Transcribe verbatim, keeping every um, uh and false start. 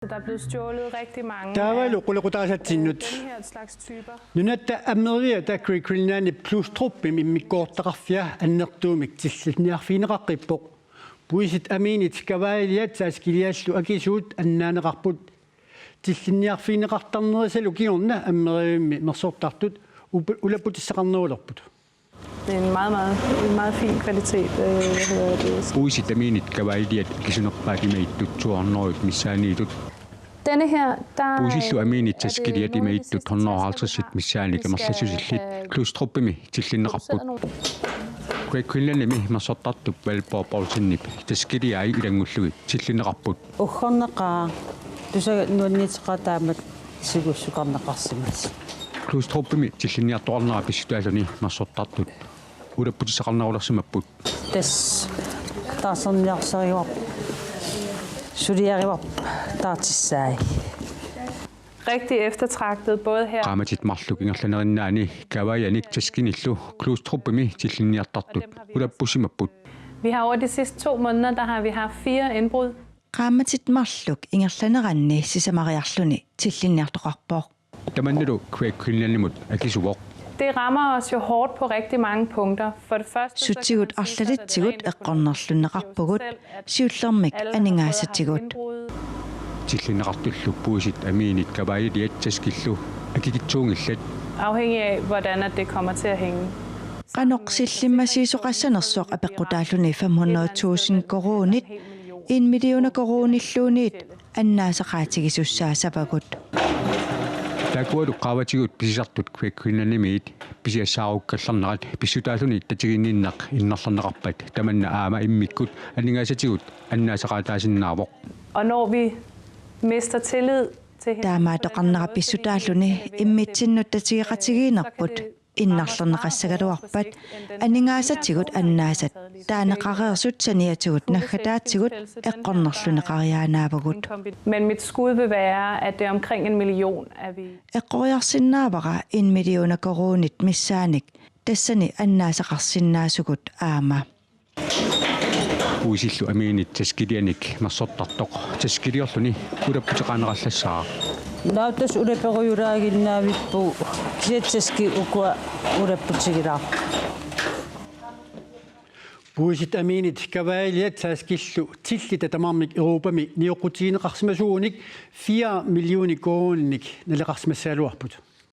Der er blevet stjålet rigtig mange. Taavalu qulequtaasatsinnut. Den her slags typer. Nunatta ammeriviata Great Greenlandip Glostrupimi immikkoortaqarfia annertuumik tillinniarfigineqaqqippoq. Puisit amiinit kavaaliat saaskiliallu akisuut annaaneqarput. Tillinniarfigineqartarnerisalu kingorna ammerivimmi mersortartut up-, ulapputissaqarnerulerput. Det er en meget, meget, en meget fin kvalitet. Øh, hvad hedder det? Puisit amiinit kavaaliat akisunerpaat imagittut to hundrede missaaniittut. Denne her, der, puisillu amiinit taskiliat imagittut hundrede og halvtreds missaannik amerlassusillit Glostrupimi tillinneqarput. Great Greenlandimi mersortartup Valborg Poulsenip taskiliai ilanngullugit tillinneqarput. Uggorneqaaq, tusaga nuanniitseqaaq taamatut siussukarneqarsimasoq. Glostrupimi tillinniartoqarnera pissutaalluni mersortartut ulapputissaqarnerulersimapput. Tassa taarserniarsarivarput, suliarivarput taartissaai. Rigtig eftertragtet, både her. Qaammatit marluk ingerlanerinnaanni kavaalianik taskinillu Glostrupimi tillinniartartut ulappussimapput. Vi har over de sidste to måneder, der har vi haft fire indbrud. Qaammatit marluk ingerlaneranni sisamariarluni tillinniartoqarpoq. Tamannalu Great Greenlandimut akisuvoq. Det rammer os jo hårdt på rigtig mange punkter. For det første, så kan man sige, så er det rent økonomisk, for dem selv, alle, der har haft indbrud. Sutigut arlalitsigut eqqornerlunneqarpugut, siullermik aningaasatigut. Tillinneqartullu puisit amiinit kavaaliat taskillu akikitsuunngillat. Afhængig af, hvordan at det kommer til at hænge. Qanoq sillimmasiisoqassanersoq apeqqutaalluni fem hundrede tusind koruunit, en million koruunilluunniit annaasaqaatigisussaasavagut. Taakkua qaavatigut pisisartut Great Greenlandimiit pisiassaarukkallarnerat pissutaalluni tatiginninneq innarlerneqarpat tamanna aamma immikkut aningaasatigut annaasaqaataasinnaavoq. Og når vi mister tillid til hinanden på den her måde, så er det en, en, en, en, så kan det, så kan det innarlerneqassagaluarpat aningaasatigut annaasat taaneqareersut saniatigut naggataatigut eqqornerlunneqariaannaavagut. Men mit skud vil være, at det er omkring en million, at vi... Eqqoriarsinnaavara en million koruunit missaanik tassani annaasaqarsinnaasugut aamma. Puisillu amiinit taskilianik mersortartoq taskiliorluni ulapputeqarnerallassaaq. Naattas ulaperujulaaginnavippu kisianni taskit ukua ulapputigilaarput. Puisit amiinit kavaaliat taskillu tillita tamarmik Europami nioqqutigineqarsimasuunik fire millioner koruuninik naleqarsimassagaluarput.